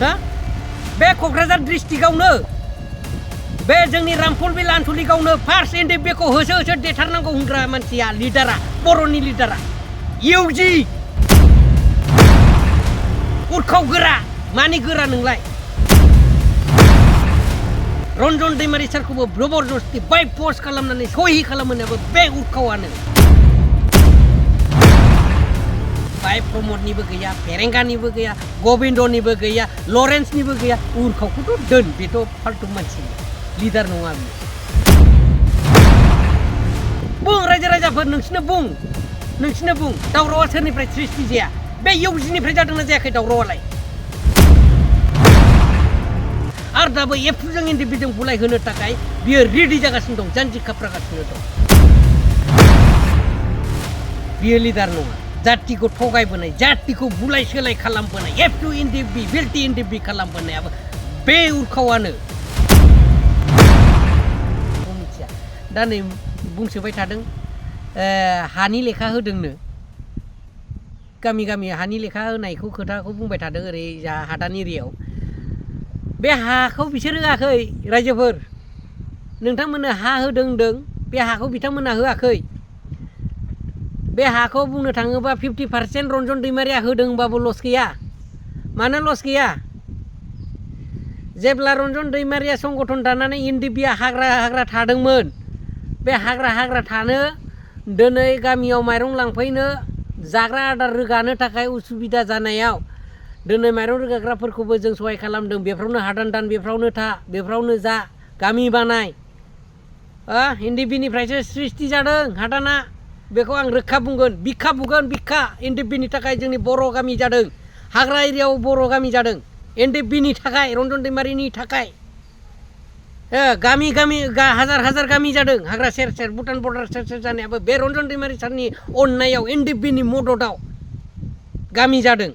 हा बे क'क्राझार डिस्ट्रिक्टआवनो बे जोंनि रामफलबिल आनसलिकआवनो फार्स्ट एनडिएफबिखौ होसो होसो देथारनांगौ होनग्रा मानसिया लिडारा बर'नि लिडारा इउजि उरखाव गोरा मानि गोरा नोंलाय रन्जन दैमारि सारखौबो जबरदस्ति बाय पस्ट खालामनानै सहि खालामहोनायाबो बे उरखावानो बाय प्रमदनिबो गैया फेरेंगानिबो गैया गबिन्दनिबो गैया लरेन्सनिबो गैया उरखावखौथ' दोन बेथ' फाल्तु मानसि लिडार नङा बियो बुं रायजो राजाफोर नोंसिनो बुं दावरावआ सोरनिफ्राय सृष्टि जाया बे इउजिनिफ्राय जादोंना जायाखै दावरावआलाय आरो दाबो एबसुजों एनडिएफबिजों बुलाय होनो थाखाय बियो रेडि जागासिनो दं जानजि खाफ्रागासिनो दं बियो लिडार नङा जातिखौ थगायबोनाय जातिखौ बुलाय सोलाय खालामबोनाय एबसु एनडिएफबि बिल्टि एनडिएफबि खालामबोनायाबो बे उरखावानो मिथिया दा नै बुंसोबाय थादों हानि लेखा होदोंनो गामि गामि हानि लेखा होनायखौ खोथाखौ बुंबाय थादों ओरै जा हादान एरियायाव बे हाखौ बिसोर होआखै रायजोफोर नोंथांमोननो हा होदों होनदों बे हाखौ बिथांमोनहा होआखै बे हाखौ बुंनो थाङोबा 50% रन्जन दैमारिया होदोंबाबो लस गैया मानो लस गैया जेब्ला रन्जन दैमारिया संगठन दानानै एनडिएफबिया हाग्रा थादोंमोन बे हाग्रा थानो दिनै गामियाव माइरं लांफैनो जाग्रा आदार रोगानो थाखाय उसुबिदा जानायाव दिनै माइरं रोगाग्राफोरखौबो जों सहाय खालामदों बेफ्रावनो हादान दान बेफ्रावनो था बेफ्रावनो जा गामि बानाय एनडिएफबिनिफ्रायसो सृष्टि जादों हादाना बेखौ आं रोखा बुंगोन बिखा एनडिएफबिनि थाखाय जोंनि बर' गामि जादों हाग्रा एरियायाव बर' गामि जादों एनडिएफबिनि थाखाय रन्जन दैमारिनि थाखाय गामि हाजार गामि जादों हाग्रा सेर भुटान बर्डार सेर जानायाबो बे रन्जन दैमारि सारनि अननायाव एनडिएफबिनि मददाव गामि जादों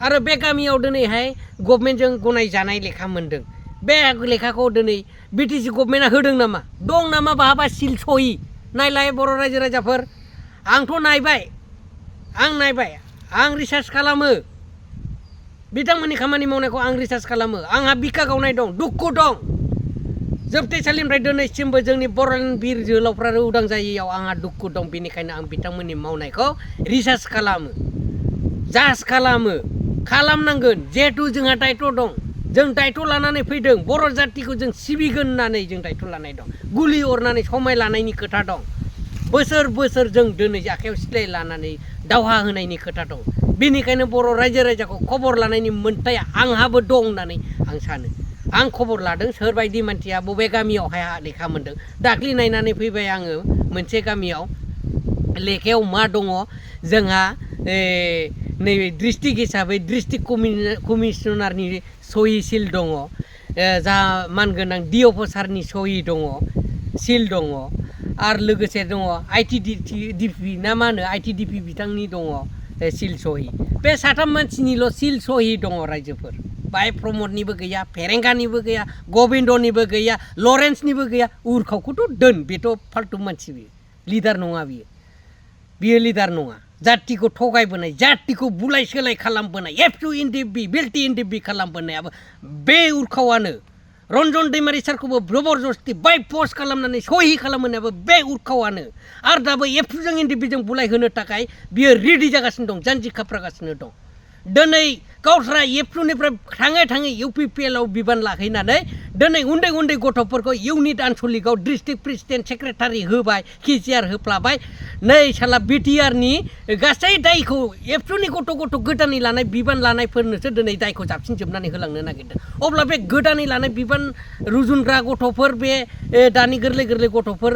आरो बे गामियाव दिनैहाय गभर्नमेन्टजों गनायजानाय लेखा मोनदों बे लेखाखौ दिनै बिटिसि गभर्नमेन्टआ होदों नामा दं नामा बहाबा सिल सहि नायलाय बर' रायजो राजाफोर आंथ' नायबाय आं रिसार्च खालामो बिथांमोननि खामानि मावनायखौ आं रिसार्च खालामो आंहा बिखा गावनाय दं दुखु दं जोबथेसालिनिफ्राय दिनैसिमबो जोंनि बर'लेण्ड बिर जोहोलावफ्रा उदां जायैयाव आंहा दुखु दं बेनिखायनो आं बिथांमोननि मावनायखौ रिसार्च खालामो जाज खालामनांगोन जिहेथु जोंहा दायथ' दं जों दायथ' लानानै फैदों बर' जातिखौ जों सिबिगोन होननानै जों दायथ' लानाय दं गुलि अरनानै समाय लानायनि खोथा दं बोसोर जों दिनै आखायाव सिलाय लानानै दावहा होनायनि खोथा दं बेनिखायनो बर' रायजो राजाखौ खबर लानायनि मोन्थाया आंहाबो दं होननानै आं सानो आं खबर लादों सोरबायदि मानसिया बबे गामियावहाय लेखा मोनदों दाख्लि नायनानै फैबाय आङो मोनसे गामियाव लेखायाव मा दङ जोंहा नैबे डिस्ट्रिक्ट हिसाबै डिस्ट्रिक्ट कमिशनारनि सहि सिल दङ जा मानगोनां डिअ' सारनि सहि दङ सिल दङ आरो लोगोसे दङ आइटिडिपि ना मा होनो आइटिडिपि बिथांनि दङ सिल सहि बे साथाम मानसिनिल' सिल सहि दङ रायजोफोर बाय प्रमदनिबो गैया फेरेंगानिबो गैया गबिन्दनिबो गैया लरेन्सनिबो गैया उरखावखौथ' दोन बेथ' फाल्तु मानसि बियो लिडार नङा बियो लिडार नङा जातिखौ थगायबोनाय जातिखौ बुलाय सोलाय खालामबोनाय एबसु एनडिएफबि बिल्टि एनडिएफबि खालामबोनायाबो बे उरखावानो रन्जन दैमारि सारखौबो जबरदस्ति बाय पस्ट खालामनानै सहि खालामहोनायाबो बे उरखावानो आरो दाबो एबसुजों एनडिएफबिजों बुलाय होनो थाखाय बियो रेडि जागासिनो दं जानजि खाफ्रागासिनो दं दिनै गावस्रा एबसुनिफ्राय थाङै इउपिपिएलआव बिबान लाहैनानै दिनै उन्दै गथ'फोरखौ इउनिट आनसलिकआव डिस्ट्रिक्ट प्रेसिडेन्ट सेक्रेटारि होबाय केसिआर होफ्लाबाय नै साला बिटिआरनि गासै दायखौ एबसुनि गथ' गोदानै लानाय बिबान लानायफोरनोसो दिनै दायखौ जाबसिनजोबनानै होलांनो नागिरदों अब्ला बे गोदानै लानाय बिबान रुजुनग्रा गथ'फोर बे दानि गोरलै गथ'फोर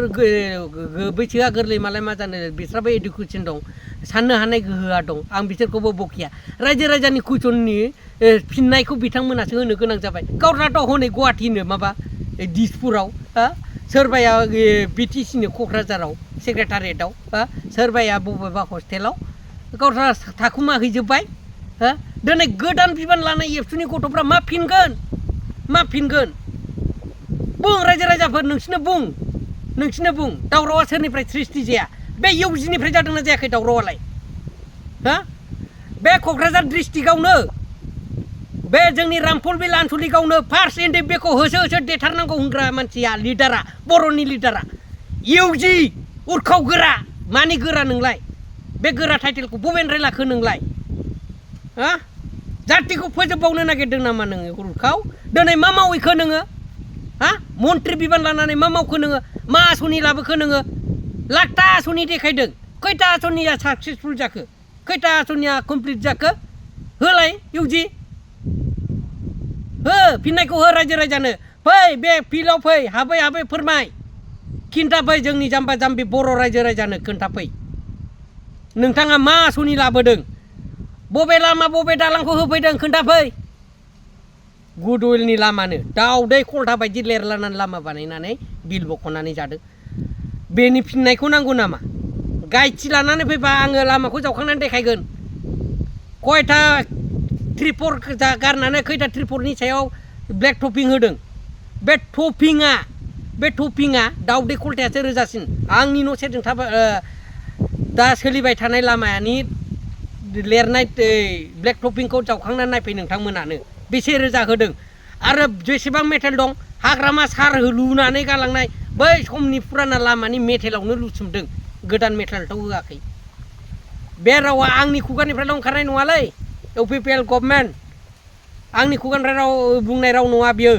बैसोआ गोरलै मालाय मा जानो बिस्राबो इडुकेसन दं साननो हानाय गोहोआ दं आं बिसोरखौबो बखिया रायजो राजानि कुइसननि फिननायखौ बिथांमोनासो होनो गोनां जाबाय गावस्राथ' हनै गुवाहाटिनो माबा दिसपुराव सोरबाया बिटिसिनो क'क्राझाराव सेक्रेटारियेटआव सोरबाया बबेबा हस्टेलाव गावस्रा थाखुमा हैजोब्बाय दिनै गोदान बिबान लानाय एबसुनि गथ'फ्रा मा फिनगोन बुं रायजो राजाफोर नोंसिनो बुं दावरावआ सोरनिफ्राय सृष्टि जाया बे इउजिनिफ्राय जादोंना जायाखै दावरावआलाय बे क'क्राझार डिस्ट्रिक्टआवनो बे जोंनि रामफलबिल आनसलिकआवनो फार्स्ट एनडिएफबिखौ होसो होसो देथारनांगौ होनग्रा मानसिया लिडारा बर'नि लिडारा इउजि उरखाव गोरा मानि गोरा नोंलाय बे गोरा टाइटेलखौ बबेनिफ्राय लाखो नोंलाय हा जातिखौ फोजोबबावनो नागिरदों नामा नोङो उरखाव दिनै मा मावैखो नोङो हा मन्त्रि बिबान लानानै मा मावखो नोङो मा आसनि लाबोखो नोङो लाखथा आसनि देखायदों खैथा आसनिया साक्सेसफुल जाखो खैथा आसनिया कमप्लिट जाखो होलाय इउजि हो फिननायखौ हो रायजो राजानो फै बे फिल्डआव फै हाबै हाबै फोरमाय खिन्थाफै जोंनि जाम्बा जाम्बि बर' रायजो राजानो खोन्थाफै नोंथाङा मा आसनि लाबोदों बबे लामा बबे दालांखौ होफैदों खोन्थाफै गुडउइलनि लामानो दाउदै खलथा बायदि लेरलानानै लामा बानायनानै बिल बख'नानै जादों बेनि फिननायखौ नांगौ नामा गायथि लानानै फैबा आङो लामाखौ जावखांनानै देखायगोन खयथा ट्रिपर गारनानै खैथा ट्रिपरनि सायाव ब्लेक टपिं होदों बे टपिंआ दाउदै खलथायासो रोजासिन आंनि न' सेरजों दा सोलिबाय थानाय लामानि लिरनाय ब्लेक टपिंखौ जावखांनानै नायफै नोंथांमोनानो बेसे रोजा होदों आरो जेसेबां मेटेल दं हाग्रामा सार लुनानै गालांनाय बै समनि फुराना लामानि मेटेलावनो लुसुमदों गोदान मेटेलथ' होआखै बे रावा आंनि खुगानिफ्रायल' ओंखारनाय नङालै इउपिपिएल गभर्नमेन्ट आंनि खुगानिफ्राय बुंनाय राव नङा बियो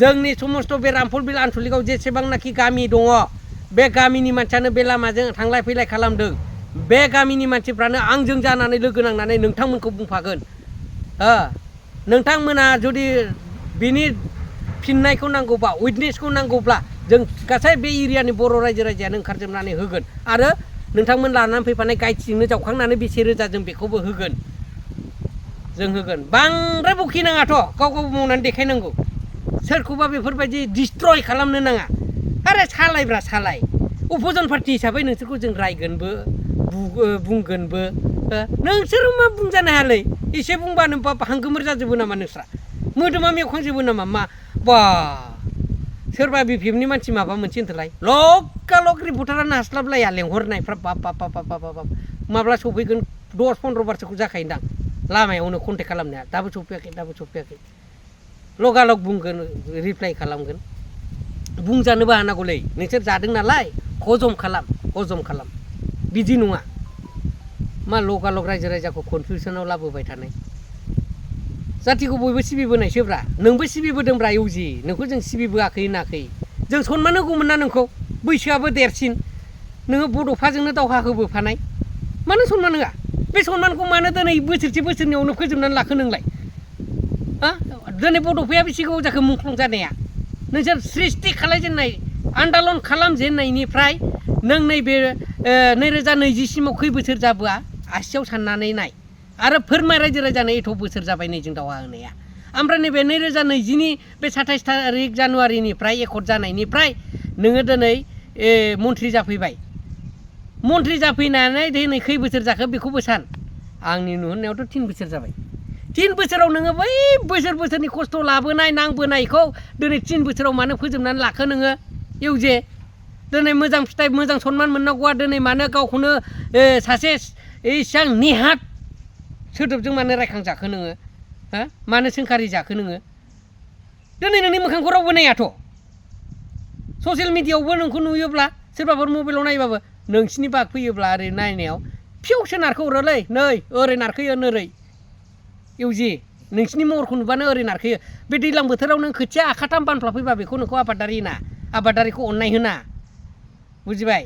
जोंनि समस्त बे रामफलबिल आनसलिकआव जेसेबांनाखि गामि दङ बे गामिनि मानसियानो बे लामाजों थांलाय फैलाय खालामदों बे गामिनि मानसिफ्रानो आंजों जानानै लोगो नांनानै नोंथांमोनखौ बुंफागोन नोंथांमोना जुदि बिनि फिननायखौ नांगौबा उइटनेसखौ नांगौब्ला जों गासै बे एरियानि बर' रायजो राजायानो ओंखारजोबनानै होगोन आरो नोंथांमोन लानानै फैफानाय गायथिजोंनो जावखांनानै बेसे रोजा जों बेखौबो होगोन जों होगोन बांद्राय बखिनाङाथ' गाव गाव मावनानै देखायनांगौ सोरखौबा बेफोरबायदि डिस्ट्रय खालामनो नाङा आरे सालायब्रा सालाय अपोजिसन पार्टि हिसाबै नोंसोरखौ जों रायगोनबो बुंगोनबो नोंसोर मा बुंजानो हायालै एसे बुंबानो हांगोमोर जाजोबो नामा नोंस्रा मोदोमा मेवखांजोबो नामा मा बा सोरबा बिपिएफनि मानसि माबा मोनसे होनथोलाय लग रिपर्टारानो हास्लाबलाया लेंहरनायफ्रा बाब माब्ला सफैगोन 10-15 बारसोखौ जाखायोदां लामायावनो कन्टेक्ट खालामनाया दाबो सफैयाखै लगालग बुंगोन रिप्लाइ खालामगोन बुंजानोबो हानांगौलै नोंसोर जादों नालाय हजम खालाम बिदि नङा मा लगालग रायजो राजाखौ कनफिउसनाव लाबोबाय थानाय जातिखौ बयबो सिबिबोनायसोब्रा नोंबो सिबिबोदोंब्रा इउजि नोंखौ जों सिबिबोआखै होनाखै जों सनमान होगौमोन ना नोंखौ बैसोआबो देरसिन नोङो बड'फाजोंनो दावहा होबोफानाय मानो सनमान होआ बे सनमानखौ मानो दिनै बोसोरसेयावनो फोजोबनानै लाखो नोंलाय दिनै बड'फाया बेसे गोबाव जाखो मुंख्लं जानाया नोंसोर सृष्टि खालायजेननाय आन्दालन खालामजेननायनिफ्राय नों नैबे 2020सिमाव खै बोसोर जाबोआ आसियाव साननानै नाय आरो फोरमाय रायजो राजानो एथ' बोसोर जाबाय नै जों दावहा होनाया ओमफ्राय नैबे 2020नि बे 27 तारिख जानुवारिनिफ्राय एकर्ड जानायनिफ्राय नोङो दिनै मन्थ्रि जाफैबाय मन्थ्रि जाफैनानै दिनै खै बोसोर जाखो बेखौबो सान आंनि नुहुरनायावथ' 3 बोसोर जाबाय 3 बोसोराव नोङो बै बोसोरनि खस्थ' लाबोनाय नांबोनायखौ दिनै 3 बोसोराव मानो फोजोबनानै लाखो नोङो इउजे दिनै मोजां फिथाइ मोजां सनमान मोननांगौआ दिनै मानो गावखौनो सासे इसां नेहात सोदोबजों मानो रायखांजाखो नोङो मानो सोंखारि जाखो नोङो दिनै नोंनि मोखांखौ रावबो नायाथ' ससियेल मिडियायावबो नोंखौ नुयोब्ला सोरबाफोर मबाइलाव नायबाबो नोंसिनि बाग फैयोब्ला ओरै नायनायाव फिउसो नारखोहरोलै नै ओरै नारखोयो नोरै इउजि नोंसिनि महरखौ नुबानो ओरै नारखोयो बे दैज्लां बोथोराव नों खोथिया आखाथाम बानफ्ला फैबा बेखौ नोंखौ आबादारिखौ अननाय होना बुजिबाय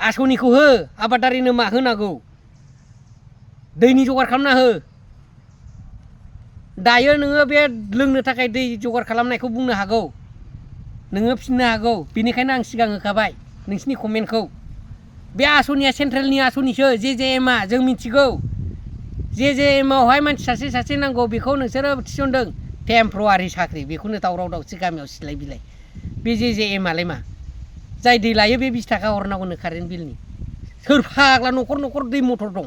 आसनिखौ हो आबादारिनो मा होनांगौ दैनि जगार खालामना हो दायो नोङो बे लोंनो थाखाय दै जगार खालामनायखौ बुंनो हागौ नोङो फिननो हागौ बेनिखायनो आं सिगां होखाबाय नोंसिनि कमेन्टखौ बे आसनिया सेन्ट्रेलनि आसनिसो जेजेएमआ जों मिथिगौ जेजेएमआवहाय मानसि सासे नांगौ बेखौ नोंसोरो थिसनदों टेम्परारि साख्रि बेखौनो दावराव दावसि गामियाव सिलाय बिलाय बे जेजेएमआलाय मा जाय दै लायो बे 20 थाखा हरनांगौनो कारेन्ट बिलनि सोर फाग्ला न'खर दै मटर दं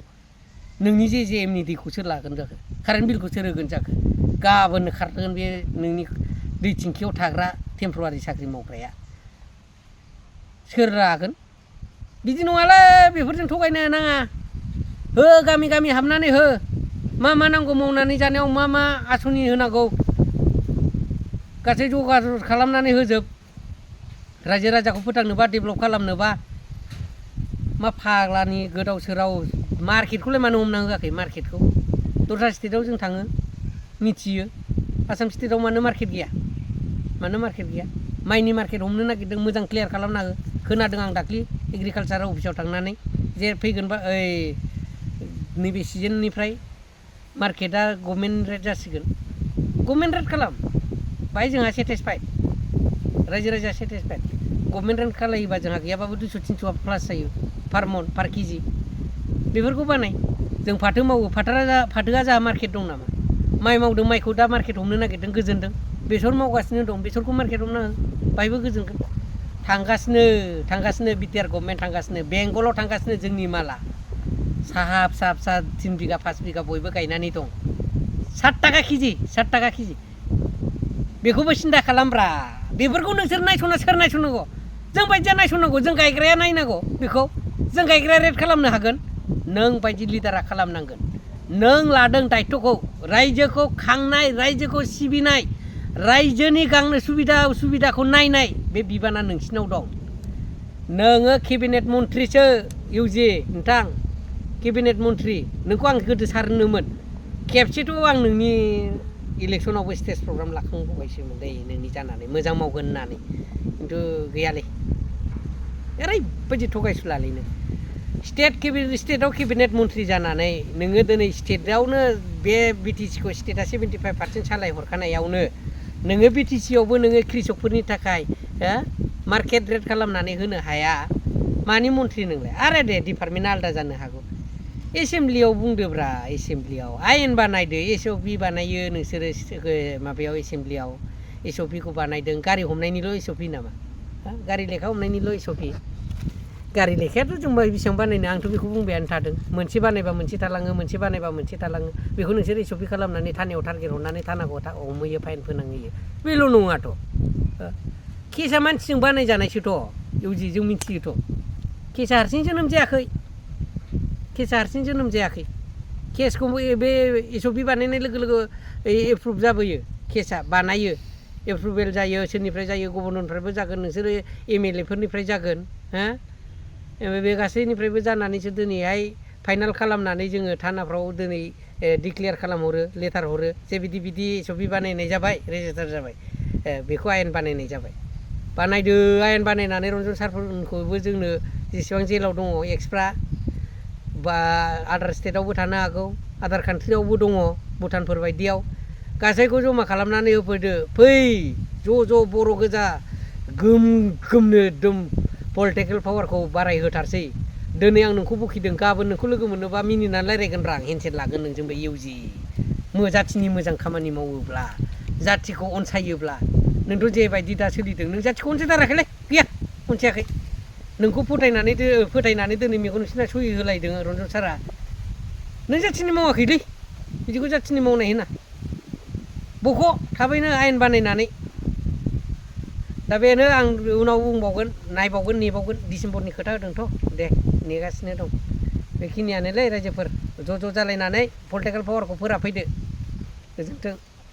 नोंनि जेजेएमनि दैखौ सोर लागोन जाखो कारेन्ट बिलखौ सोर होगोन जाखो गाबोननो खारगोन बे नोंनि दै थिंखियाव थाग्रा टेम्परारि साख्रि मावग्राया सोर लागोन बिदि नङालै बेफोरजों थगायनो नाङा हो गामि हाबनानै हो मा नांगौ मावनानै जानायाव मा आसनि होनांगौ गासै जगार खालामनानै होजोब रायजो राजाखौ फोथांनोबा डेभेलप खालामनोबा मा फाग्लानि गोदाव सोराव मार्केटखौलाय मानो हमना होआखै मार्केटखौ दस्रा स्टेटआव जों थाङो मिथियो आसाम स्टेटआव मानो मार्केट गैया माइनि मार्केट हमनो नागिरदों मोजां क्लियार खालामना हो खोनादों आं दाख्लि एग्रिकालसार अफिसाव थांनानै जे फैगोनबा नैबे सिजननिफ्राय मार्केटआ गभर्नमेन्ट रेट जासिगोन गभर्नमेन्ट रेट खालाम बाहाय जोंहा सेटिसफाइड रायजो राजा सेटिसफाइड गभर्नमेन्ट रेट खालायोबा जोंहा गैयाबाबो 200-300 प्लास जायो पार मन पार केजि बेफोरखौ बानाय जों फाथो मावो फाथोआ जोंहा मार्केट दं नामा माइ मावदों माइखौ दा मार्केट हमनो नागिरदों गोजोनदों बेसर मावगासिनो दं बेसरखौ मार्केट हमनो बाहायबो गोजोनगोन थांगासिनो बिटिआर गभर्नमेन्ट थांगासिनो बेंगलाव थांगासिनो जोंनि माला साहा फिसा 3 बिगा 5 बिगा बयबो गायनानै दं 60 थाखा केजि बेखौबो सिन्था खालामब्रा बेफोरखौ नोंसोर नायस'ना सोर नायस'नांगौ जों बायदिया नायस'नांगौ जों गायग्राया नायनांगौ बेखौ जों गायग्राया रेट खालामनो हागोन नों बायदि लिडारा खालामनांगोन नों लादों दायित्वखौ रायजोखौ खांनाय रायजोखौ सिबिनाय रायजोनि गांनो सुबिदाखौ नायनाय बे बिबाना नोंसिनाव दं नोङो केबिनेट मन्थ्रिसो इउजि नोंथां केबिनेट मन्थ्रि नोंखौ आं गोदो सारनोमोन खेबसेथ' आं नोंनि इलेक्सनावबो स्टेज प्रग्राम लाखांबावबायसोमोन दै नोंनि जानानै मोजां मावगोन होननानै खिन्थु गैयालै ओरैबायदि थगायसुलालै नों स्टेटआव केबिनेट मन्थ्रि जानानै नोङो दिनै स्टेटआवनो बे बिटिसिखौ स्टेटआ 75% सालाय हरखानायावनो नोङो बिटिसियावबो नोङो कृषकफोरनि थाखाय मार्केट रेट खालामनानै होनो हाया मानि मन्थ्रि नोंलाय आरो दे डिपार्टमेन्टआ आलादा जानो हागौ एसेमब्लियाव बुंदोब्रा एसेमब्लियाव आयेन बानायदो एसअपि बानायो नोंसोरो माबायाव एसेमब्लियाव एसअपिखौ बानायदों गारि हमनायनिल' एसअपि नामा गारि लेखा हमनायनिल' एसअपि गारि लेखायाथ' जों बेसेबां बानायनो आंथ' बेखौ बुंबायानो थादों मोनसे बानायबा मोनसे थालाङो मोनसे बानायबा मोनसे थालाङो बेखौ नोंसोर एसअपि खालामनानै थानायाव टारगेट हरनानै थानाखौ हमहैयो फाइन फोनांहैयो बेल' नङाथ' केसआ मानसिजों बानायजानायसोथ' इउजि जों मिथियोथ' केसआ हारसिं जोनोम जायाखै केसखौ बे एसअपि बानायनाय लोगो लोगो एप्रुभ जाबोयो केसआ बानायो एप्रुभेल जायो सोरनिफ्राय जायो गभर्नरनिफ्रायबो जागोन नोंसोरो एमएलए फोरनिफ्राय जागोन बे गासैनिफ्रायबो जानानैसो दिनैहाय फाइनाल खालामनानै जोङो थानाफ्राव दिनै डिक्लेयार खालामहरो लेटार हरो जे बिदि एसअपि बानायनाय जाबाय रेजिस्टार जाबाय बेखौ आयेन बानायनाय जाबाय बानायदो आयेन बानायनानै रन्जन सारफोरखौबो जोंनो जेसेबां जेलाव दङ एक्सफ्रा बा आदार स्टेटआवबो थानो हागौ आदार कान्ट्रियावबो दङ भुटानफोर बायदियाव गासैखौ जमा खालामनानै होफैदो फै ज' बर' गोजा गोमनो एकदम पलिटिकेल पावारखौ बारायहोथारसै दिनै आं नोंखौ बखिदों गाबोन नोंखौ लोगो मोनोबा मिनिनानै रायज्लायगोन रा आं हेन्डसेक लागोन नोंजोंबो इउजि जाथिनि मोजां खामानि मावोब्ला जाथिखौ अनसायोब्ला नोंथ' जेबायदि दा सोलिदों नों जाथिखौ अनसायथाराखैलै गैया अनसायाखै नोंखौ फोथायनानै दिनै मेगन नोंसिना सहि होलायदों रन्जन सारा नों जाथिनि मावाखैलै बिदिखौ जाथिनि मावनाय होना बख' थाबैनो आयेन बानायनानै दा बेनो आं उनाव बुंबावगोन नायबावगोन नेबावगोन डिसेम्बरनि खोथा होदोंथ' दे नेगासिनो दं बेखिनियानोलै रायजोफोर ज' जालायनानै पलिटिकेल पावारखौ फोराफैदो गोजोन्थों